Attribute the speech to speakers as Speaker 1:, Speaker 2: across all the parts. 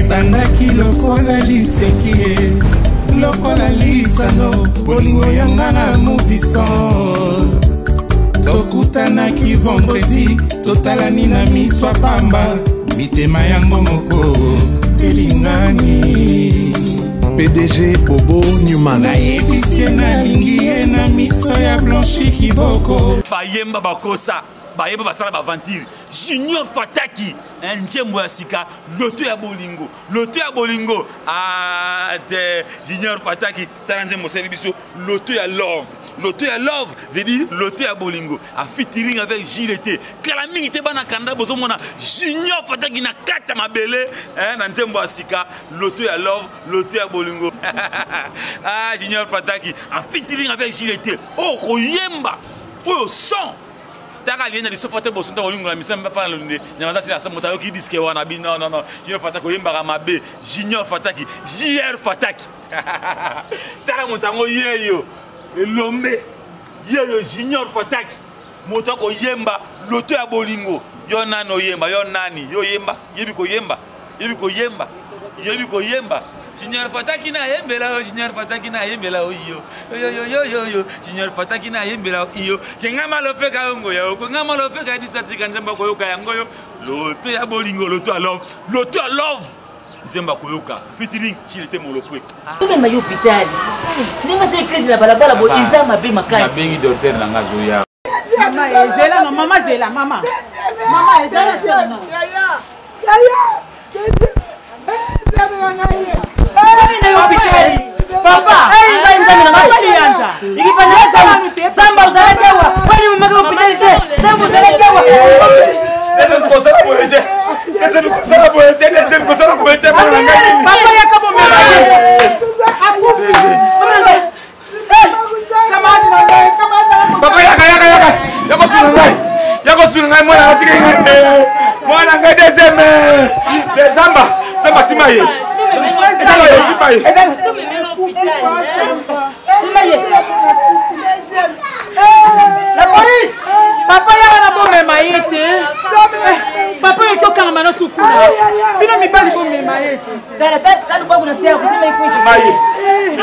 Speaker 1: Ebandaki lokola liseki ye, lokola lisano, bolingo yanga na movison. Tokutanaki vendredi, totalani na miswa pamba, mitema yango moko elingani.
Speaker 2: PDG Bobo Newman.
Speaker 1: Nayebisi ye nalingi ye na miso ya Blanchi Kiboko.
Speaker 3: Bayemba bakosa, bayemba basala bavantire. Junior Fataki, nzembo ya sika, loto ya bolingo, loto ya bolingo. Ah, te Junior Fataki, tala nzembo osali biso, loto ya love. Loto ya love veut dire loto ya bolingo. A featuring avec Gilles T. Kala mingi te bana kanda bozomona Junior Fataki na kata mabele, hein, na nzembo ya sika, loto ya love, loto ya bolingo. Ah, Junior Fataki en featuring avec Gilles T. Oh, koyemba. Oyo son. Taka lienda lisofa te boso ntango olingo na misala mpe na lunde nyama za sila moto ayoki diske wana bi non non non Junior Fataki oyembaka mabe. Junior Fataki, JR Fataki. Tala moto yango yeyo elombe yeyo Junior Fataki moto akoyemba loto ya bolingo. Yo nani oyemba? Yo nani? Yo yemba? Yebi koyemba? Yebi koyemba? Yebi koyemba? Junior Fataki na yembela yo, Junior Fataki na yembela yo, yo, yo, yo, yo, yo, yo, Junior Fataki na yembela yo, yo. Kenga malopeka yo ngoya yo, kenga malopeka disasi ka nzemba koyoka yango yo. Loto ya bolingo, loto ya love, loto ya love. Nzemba koyoka featuring Chilete Molopwe.
Speaker 4: Tomema yo hôpital. Ndenge asali crise na balabala boye eza mabe makasi.
Speaker 3: Nabengi docteur na nga azoya.
Speaker 5: Mama, ezela no, mama zela, mama. Mama, ezela te mama.
Speaker 6: Yaya, yaya, nzambe na ngai.
Speaker 4: Na yo hôpital. Papa, eh ngai nzambe na ngai.
Speaker 5: Papa lianza.
Speaker 4: Ikipanda samba, samba ozalaki awa. Kwani mamaka hôpital te. Samba ozalaki awa.
Speaker 3: Deuxième kosala boye te. Deuxième kosala boye te. Deuxième kosala boye te. Mwana na ngai.
Speaker 5: Papa yaka bomema ye. Akufi.
Speaker 3: Papa yaka yaka yaka. Yaka sunga ngai. Yaka sunga ngai mwana atiki ngai. Mwana ngai deuxième. Zamba, zamba sima ye. Zamba ye sima ye.
Speaker 4: Sima ye.
Speaker 5: La police. Papa yaka na bomema ye te. Papa yoki okangama na sukuna. Bino mibali bomema ye te.
Speaker 4: Tala, tala, tala lubwaku na se ya kusema ikwisi.
Speaker 3: Maye.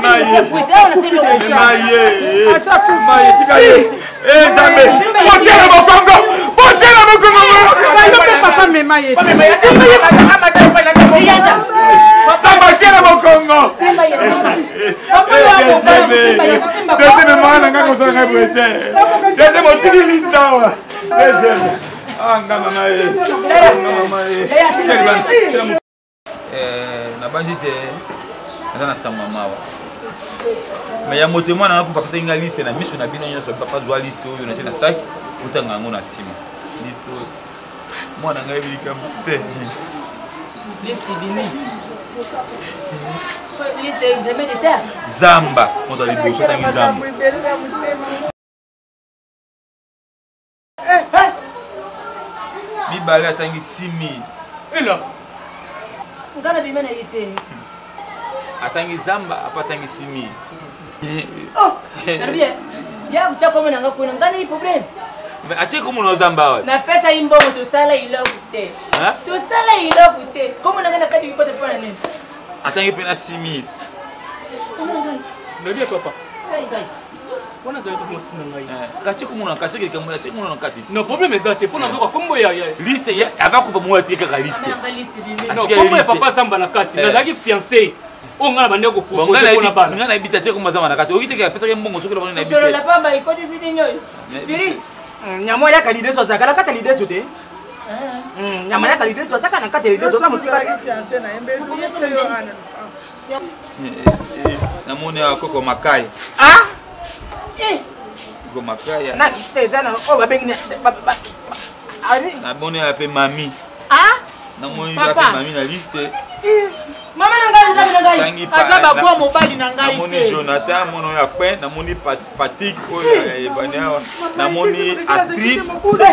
Speaker 4: Maye. Ikwisi, awa na se loko.
Speaker 3: Maye.
Speaker 5: Asa kufa.
Speaker 3: Maye, tika ye. Eh, Nzambe. Botie na mokongo. Botie na mokongo.
Speaker 5: Yo mpe papa mema ye te.
Speaker 3: Samba tie na mokongo. Deuxième mwana nga kosala ngai boye te. Deuxième otiki liste awa. Deuxième. Ah, nga mama ye. Nga mama ye. Nabanzi te naza na sango ya mawa. Mais ya moto mwana nakufa apesaki nga liste na miso na bino nyonso. Papa zwa liste oyo natie na saki, otanga yango na nsima. Liste oyo mwana ngai yebi likambo te.
Speaker 4: Liste ebimi. Liste ya examen d'état.
Speaker 3: Zamba moto ya liboso atangi zamba. Mibale atangi 6000.
Speaker 7: Ela.
Speaker 4: Nga na bima na ye te.
Speaker 3: Atangi zamba apa atangi 6000.
Speaker 4: Oh, nalobi ye. Ya kutya kombo na nga kuna, nga na ye problème.
Speaker 3: Mais atie kombo na zamba awa.
Speaker 4: Napesa ye mbongo tosala eloko te.
Speaker 3: Hein?
Speaker 4: Tosala eloko te. Kombo na nga na kati bikota mpo na nini?
Speaker 3: Atangi mpe na 6000.
Speaker 7: Nalobi ye papa.
Speaker 4: Ngai ngai.
Speaker 7: Wana azalaki mwasi na ngai.
Speaker 3: Kati komona kasi likambo ya komona na kati.
Speaker 7: Non, problème eza te mpo nazoka kombo ya ya.
Speaker 3: Liste ya avant kufa mwa atie kaka liste.
Speaker 7: Non, kombo ya papa Zamba na kati. Nazalaki fiancé. Oyo ngai na bandeko ko proposer mpo na bana.
Speaker 3: Ngai nayebi te atie kombo Zamba na kati. Oyoki te ke apesaki mbongo soki eloko nini nayebi te.
Speaker 4: Solola pamba ekotisi nini oyo? Virus.
Speaker 8: Nyama ya kalideso azalaka na kati ya lideso te. Nyama ya kalideso azalaka na kati ya lideso. Oza motika.
Speaker 6: Fiancé na ye mbe liste yo ana.
Speaker 3: Namoni awa koko Makai.
Speaker 8: Ah!
Speaker 4: Eh!
Speaker 3: Koko Makai.
Speaker 8: Na te eza na oyo babengi na ba ba
Speaker 3: Namoni awa pe mami.
Speaker 4: Ah!
Speaker 3: Namoni awa pe mami na liste.
Speaker 4: Mama na ngai nzambe na ngai.
Speaker 5: Aza babwa mobali na ngai te.
Speaker 3: Namoni Jonathan mwana oyo ya Queen, namoni Patrick oyo ya Ebani awa, namoni Astrid,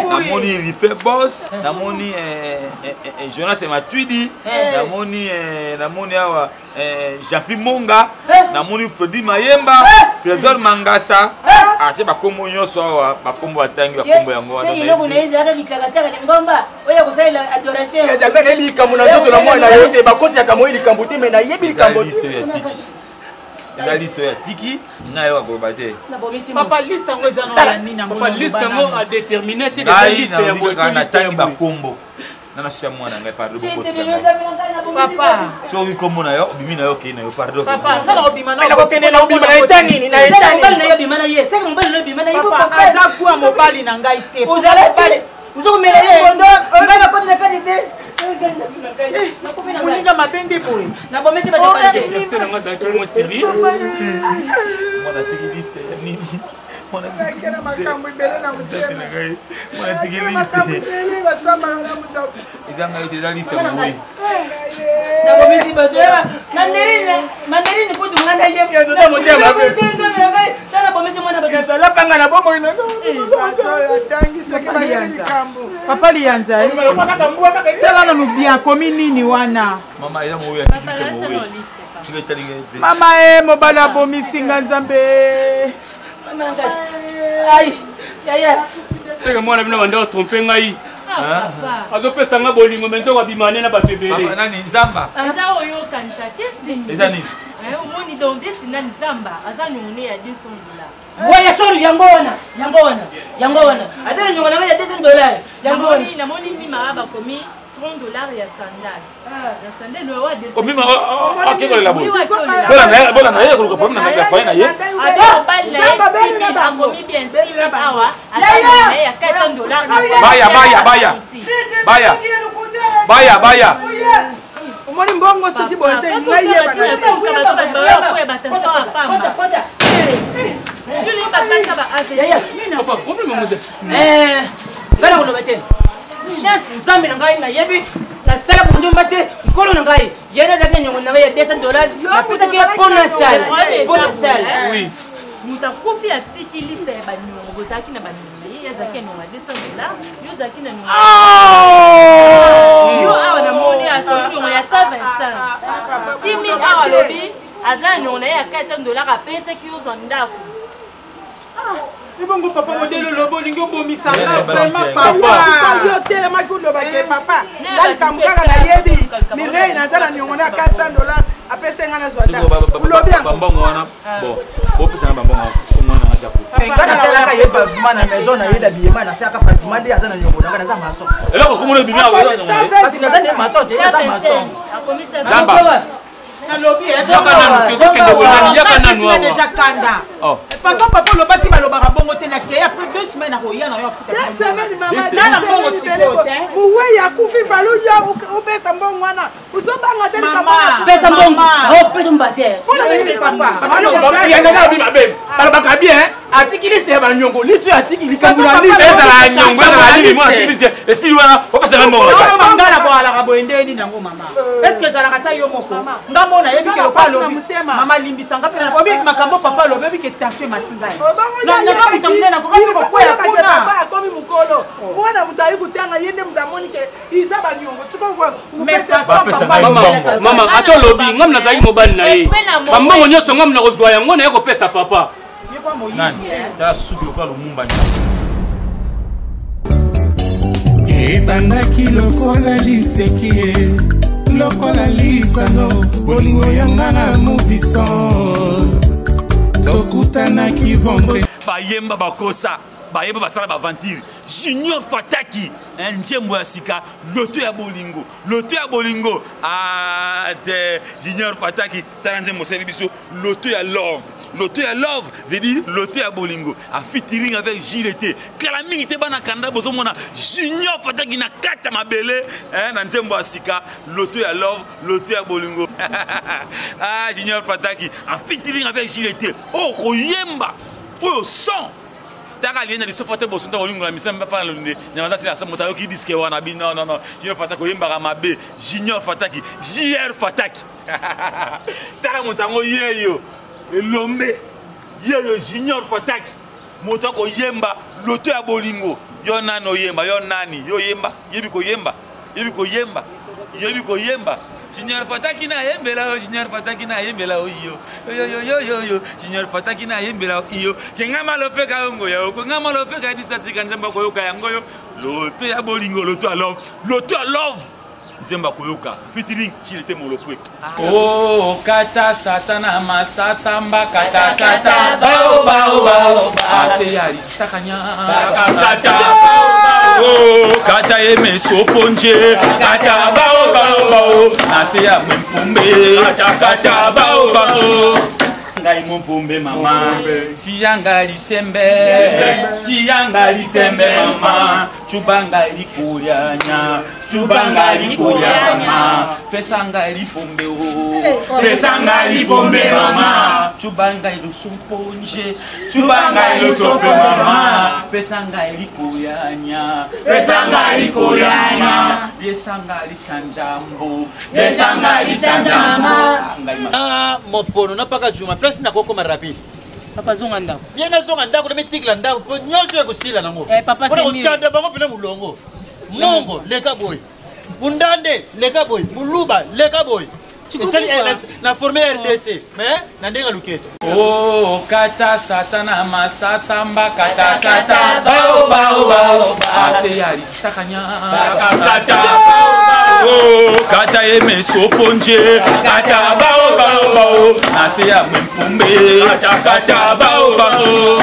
Speaker 3: namoni Rife Boss, namoni Jonas Matuidi, namoni namoni awa Jean-Pierre Monga, namoni Freddy Mayemba, Trésor Mangasa. Atie bakombo nyonso awa, bakombo atangi, bakombo yango wana.
Speaker 4: Eloko na ye ezalaka kichakachaka lingomba oyo kosalela adoration.
Speaker 8: Ezalaka nayebi likambo na nzoto na mwana yo te, bakosaka moi likambo te, me nayebi likambo.
Speaker 3: Eza liste oyo atiki, ngai ayoka koloba te.
Speaker 5: Papa, liste yango eza na nini yango?
Speaker 7: Papa, liste yango adétermine te.
Speaker 3: Ngai nalobi kaka natangi bakombo nana susi ya mwana ngai, pardon.
Speaker 5: Papa,
Speaker 3: soki kombo na yo obimi na yo, okei na yo, pardon.
Speaker 5: Papa, nga na obima.
Speaker 8: Nakokende na obima na eta nini? Na eta
Speaker 4: mobali na yo obima na ye, seke mobali na yo obima na ye.
Speaker 5: Papa, aza kuwa mobali na ngai te.
Speaker 4: Ozala ozokomela ye bondo, ngai nakoti na kati te.
Speaker 5: Moninga mabe nde boye.
Speaker 4: Nabomesi bato.
Speaker 7: Fiancé na nga azalaki moins sérieux.
Speaker 3: Mwana atiki liste ya nini?
Speaker 6: Nakena makambo ebele na motema.
Speaker 3: Mwana atiki
Speaker 6: makambo
Speaker 3: liste.
Speaker 6: Ebele basambaka na moto.
Speaker 3: Eza ngai te, eza liste mowe.
Speaker 4: Nabomisi bato. Manderine, manderine kutu nga na ye. Nabomisi mwana bato.
Speaker 8: Ezalapanga na bomoi na
Speaker 6: Bato oyo atangi soki bayebi likambo.
Speaker 5: Papa Liyanza, tala nanu bien, akomi nini wana?
Speaker 3: Mama, eza mowe atiki liste mowe, ngai etali ngai te.
Speaker 5: Mama e, mobali abomisi nga, Nzambe.
Speaker 4: Mama na ngai, ai yaya.
Speaker 7: Seke mwana bino banda otrompe ngai, azopesa nga bolingo, me nzoko abima ne na bato ebele.
Speaker 3: Papa, nani Nzamba?
Speaker 9: Eza oyo okanisa te, Sindi.
Speaker 3: Eza nini?
Speaker 9: Omoni donc desi nani Zamba aza niongo ne ya 200 dollar.
Speaker 4: Waya solo, yango wana, yango wana, yango wana, aza na nyongo na ngai ya 200 dollar, yango wana.
Speaker 9: Namoni mima bakomi 30 dollar ya sandale, ya sandale oyo wa 200.
Speaker 3: Omima akekolela boye, bola na ye koluka problème na ya foyer na ye.
Speaker 9: Ade mobali na ye 6000, akomi bien 6000 awa, aza niongo na ye ya 400 dollar.
Speaker 3: Baya, baya, baya, baya, baya, baya.
Speaker 6: Omoni mbongo soki boye te, ngai yeba na
Speaker 4: Kota.
Speaker 7: Papa, problème yango eza susu.
Speaker 4: Ngai na koloba te, chance Nzambe na ngai, nayebi nasala bondumba te. Nkolo na ngai ye nazalaki na nyongo na ngai ya 200 dollar, napetaki ye mpo na sale, mpo na sale.
Speaker 7: Oui.
Speaker 9: Moto akufi, atiki liste ya baniongo. Bozalaki na baniongo na ye, ye azalaki ya niongo ya 200 dollar, yo ozalaki na niongo yo. Awa namoni akomi niongo ya 125 6000. Awa alobi aza na niongo na ye ya 400 dollar, apesaki yo ozwa ndako.
Speaker 5: Ebongo papa modele, olobi olingi obomisa nga vraiment?
Speaker 6: Papa, yo
Speaker 5: Papa.
Speaker 6: otelemaki, olobake papa, nga likambo kaka nayebi, Mireille naza na niongo na 400 dollar, apesi nga nazwa ndako, olobi yango.
Speaker 3: Bambongo wana, bon, bopesanga bambongo wana, mwana aza ko
Speaker 8: Nga nasalaka ye pavement na maison na ye na biyema, nasalaka pavement nde aza na niongo nanga, naza maçon.
Speaker 3: Eloko komona ebimi awa eza nyongo te.
Speaker 8: Kasi naza nde maçon te, naza maçon.
Speaker 3: Zamba.
Speaker 5: Nalobi.
Speaker 7: Yaka nanu, tozokende boye nani, yaka nanu awa.
Speaker 5: Déjà kanda.
Speaker 3: Oh.
Speaker 5: Façon papa olobaki, balobaka bongo te. Nakei, après 2 semaines nakoya na yo afuta.
Speaker 6: 2 semaines, mama.
Speaker 5: Nana mbongo sikoyo te.
Speaker 6: Mowei akufi, fali oya opesa mbongo wana, ozobanga te likambo.
Speaker 5: Mama.
Speaker 4: Pesa mbongo.
Speaker 5: Mama.
Speaker 4: Opeta mbate.
Speaker 5: Mpona nini, papa?
Speaker 8: Yanga na bi mabe, balobaka bien, atiki liste ya baniongo, liste oyo atiki likambo na liste.
Speaker 3: Ezala ya nyongo, ezala ya nini, mwana atiki liste esili wana, opesanga mbongo na kati.
Speaker 5: Mama, ngala boalaka boye nde nini yango, mama? Est-ce ezalaka ata yo moko? Nga mo nayebi ke lokola alobi, mama, limbisa nga mpe obi makambo papa alobi, oyebi ke tension emati ngai. Naza moto monene, nakoka mpe kokwea kuna.
Speaker 6: Papa akomi mokolo, mwana moto ayi kotanga, ye nde moto amoni ke eza baniongo sikoyo.
Speaker 5: Mais façon
Speaker 3: Bapesa
Speaker 5: papa
Speaker 3: ngai mbongo.
Speaker 7: Mama, ata olobi ngam nazalaki mobali na ye, bambongo nyonso ngam na kozwa yango, naye kopesa papa.
Speaker 5: Ye kwa moyibi.
Speaker 3: Nani tala suki lokola Lumumba.
Speaker 1: Ebandaki lokola liseki ye, lokola lisano, bolingo yanga na Movison, tokutanaki vendredi.
Speaker 3: Bayemba, bakosa, bayemba, basala baventure. Junior Fataki, nzembo ya sika, loto ya bolingo, loto ya bolingo. Ah te, Junior Fataki, tala nzembo osali biso, loto ya love, loto ya love veut dire loto ya bolingo, a featuring avec Gilles. Kala mingi te, bana kanda, bozomona Junior Fataki na kati ya mabele, na nzembo ya sika, loto ya love, loto ya bolingo. Ah, Junior Fataki en featuring avec Gilles, oyo koyemba oyo son taka lienda lisofa te, boso ntango olingola misala mpe papa na londe nyama aza sila moto ayoki disque wana bi. Non, non, non, Junior Fataki oyembaka mabe. Junior Fataki, JR Fataki, tala moto yango yeyo, elombe yeyo, Junior Fataki, moto akoyemba loto ya bolingo. Yo nani oyemba? Yo nani? Yo oyemba, yebi koyemba, yebi koyemba, yebi koyemba. Junior Fataki na yembela yo, Junior Fataki na yembela yo iyo. Yo yo yo yo yo, Junior Fataki na yembela yo iyo. Kenga malopeka yo ngoya yo, kenga malopeka disasi ka nzemba koyoka yango yo. Loto ya bolingo, loto ya love, loto ya love. Nzemba koyoka featuring Chilete Molopwe. Oh kata satana masasa mbakata kata bao bao bao ase ya lisakanya kata oh kata ye mesopo nje kata bao bao bao ase ya mwempumbe kata bao bao ngai mopombe mama tiyanga lisembe tiyanga lisembe mama cubanga likulyanya cubanga likulyanya mama pesa ngai lipombe o pesa ngai lipombe mama cuba ngai losopo nje cuba ngai losopo mama pesa ngai likoyanya pesa ngai likoyanya liesa ngai lisanjambo liesa ngai lisanjambo
Speaker 10: Ah, mopono na paka juma place nakokoma rapide.
Speaker 4: Papa zonga ndako.
Speaker 10: Ye nazonga ndako na mitikila ndako mpo nyonso ekosila nango.
Speaker 4: Eh, papa,
Speaker 10: Mpona
Speaker 4: c'est mieux.
Speaker 10: kotanda bango mpena molongo. Mongo leka boye, mundande leka boye, muluba leka boye. Esali na forme RDC mais na ndenge luketo.
Speaker 3: Oh, kata satana masasa mbakata kata bao bao bao ase ya lisakanya kata oh kata ye mesopo nje kata bao bao bao ase ya mwempumbe kata bao bao.